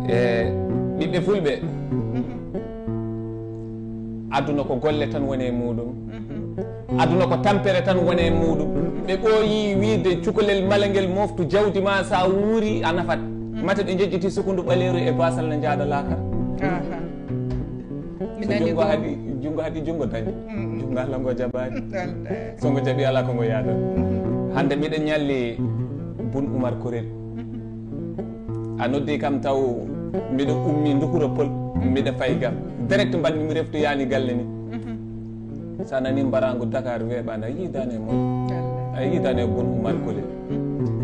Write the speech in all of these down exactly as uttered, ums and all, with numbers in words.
E ɓiɓɓe fulɓe, aduna ko golle tan woni e muɗum. Aduna ko tampere tan woni e muɗum. Ɓe ɓooyi wiide cukalel mala ngel moftu jawdi ma, sa wuuri a nafat. Mate ɓe jejjiti sukundu ɓaleeru e basal ne njaada laakara. Aha. Mi So nani junngo ɗum. Haɗi, junngo haɗi junngo dañi. Mm. Junngo Allah ngo jaɓaani. Wallaahi. So ngo jaɓi alaa ko ngo yaada. Hannde miɗen ñalli Bun Umar Korel. A noddi kam taw miɗo ummi Ndukuro Pol, miɗo fay gam. Direct mbaɗmi mi reftoyaani galle ni. Sa nani mbarangu Dakar weeɓaani, a yiidaani e mon. A yiidaani e Bun Umar Korel.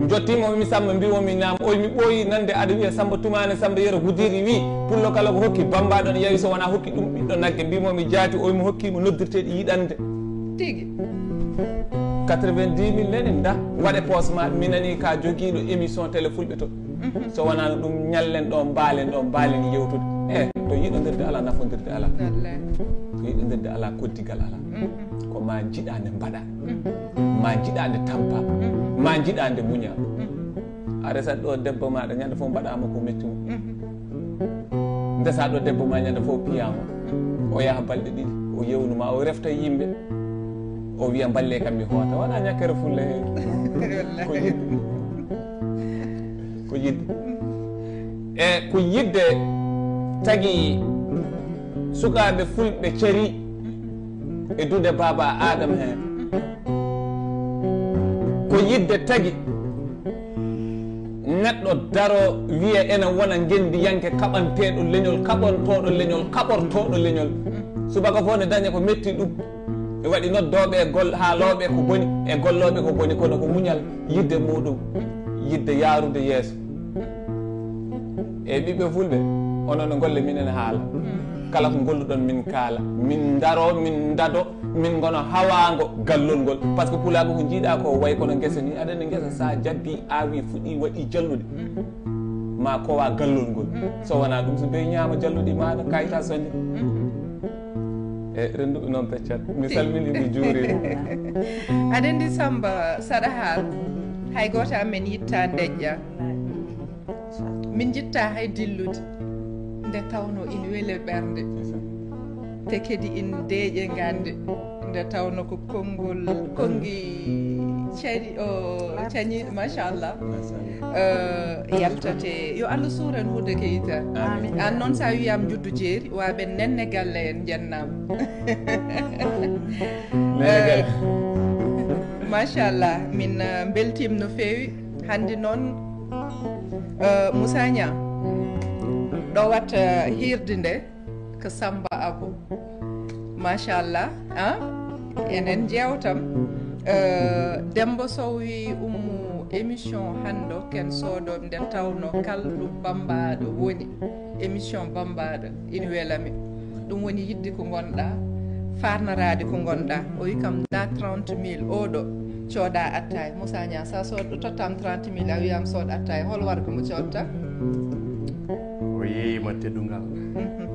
Njottiima o mi Samba, mbiwo mi naam, oy mi ɓooyi nande aɗa wiya Samba Tumaane, Samba Yero Gudiri wi, pullo kala ko hokki Bamba ɗon yawi so wona hokki ɗum ɓiɗɗo nagge, mbimo mi jaati, oy mo hokki mo noddirteeɗi yiɗande. Tigi. Quatre-vingt-dix mille nani nda, waɗe poos ma, mi nani ka jogiiɗo émission télé fulɓe to. So wona ɗum ñallen ɗo, mbaalen ɗo, mbaalen yewtude. E, to yiɗondirde ala, nafondirde ala. Wallaahi. To yiɗondirde ala, koddigal ala. Ko ma jiɗa nde mbaɗa. Ma jiɗa nde tampa. Ma jiɗa nde muña. A resat ɗo debbo maɗa, ñande fof mbaɗama ko metti mo. Ndesa ɗo debbo ma, ñande fof piyama. O yaha balɗe ɗiɗi, o yewnuma, o refta yimɓe. O wiya, "Mballe kam mi hoota." Wona ñakkere fulla he. Ko yidde. Ko yidde. E ko yidde tagi sukaaɓe fulɓe cari e duude Baaba Aadama heen. Ko yidde tagi neɗɗo daro wiya ena wona ngenndiyanke kaɓanteeɗo leñol, kaɓantooɗo leñol, kaɓortooɗo leñol. Subaka fof ne daña ko metti ɗum. E waɗi noddooɓe e gol-, haalooɓe ko boni, e gollooɓe ko boni, kono ko muñal yidde muɗum, yidde yaarude yeeso. E ɓiɓɓe fulɓe, onon ne golle, minen haala. Kala ko golluɗon, min kaala. Min ndaro, min ndado, min ngono hawaango gallol ngol. Par ce que pulaagu ko jiiɗa ko way kono ngesa ni, aɗa andi ngesa sa jabbi, awi, fuɗi, waɗi jalluɗe. Ma kowa gallol ngol. So wona ɗum, so beyi ñaama jalluɗi maɗa, kayita soñde. E rennduɓe noon peccat. Mi salmini, mi juurima. Aɗa andi Samba, saɗa haal, hay gooto amen yitta deƴƴa. Min jitta hay dillude. Nde tawno ina weli ɓernde. Te kadi ina deeƴe gande. Nde tawno ko konngol, konngi cari, o cañi, machallah. Machallah. Eh, yaltate. Yo Allah suur en huunde ke yitere. Amin. An noon sa wiyama juddu jeeri, wa ɓen nenne galle en jennama. Nenne galle. Eh, machallah, min, eh, beltima no feewi. Hannde noon, eh, Moussa Niang, ɗo wat, eh, hiirde nde ko Samba Abou. Machallah, ah, enen jeewtam. Eh, Demba Sow wi, ummu émission hannde ken soodo nde tawno kala ɗo Bambaaɗo woni. Émission Bambaaɗo ina welami. Ɗum woni yidde ko ngonɗa, farnaraade ko ngonɗa. O wi kam, nda trente mille oɗo cooda attaay. Moussa Niang, sa sood, tottam trente mille, a wiyama sood attaay, hol war ko mo coodta? O yeeyima teddungal. Mhm.